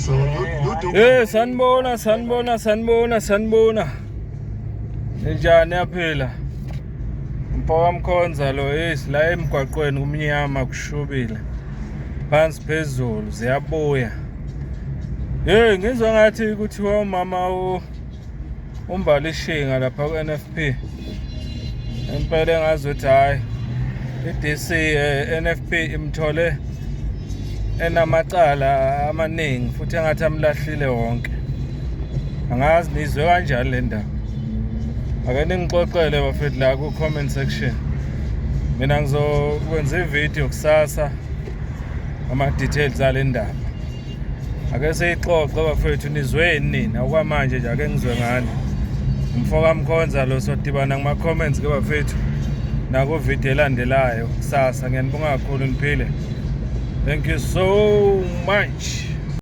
So lo Eh sanibona, sanibona, sanibona, sanibona. Ninjani, yaphila? Mfoka Mkhonza lo. Yes, la emgwaqweni kumnyama, kushubile. Phansi phezulu ziyabuya. Hey, ngizwa ngathi kuthiwa umama uMbali Shinga lapha ku-NFP. Impela engazi ukuthi hhayi, i-DC NFP imthole enamacala amaningi futhi engathi amlahlile wonke. Angazi nizwe kanjani le ndaba. Ake ningixoxele bafethu la ku-comment section. Mina ngizokwenza ividiyo kusasa ama-details ale ndaba. Ake siyixoxe bafethu, nizweni nina okwamanje nje, ake ngizwe ngani. Umfoka Mkhonza lo, sodibana kuma-comments ke bafethu naku-video elandelayo kusasa. Ngiyanibonga kakhulu, niphile. Thank you so much.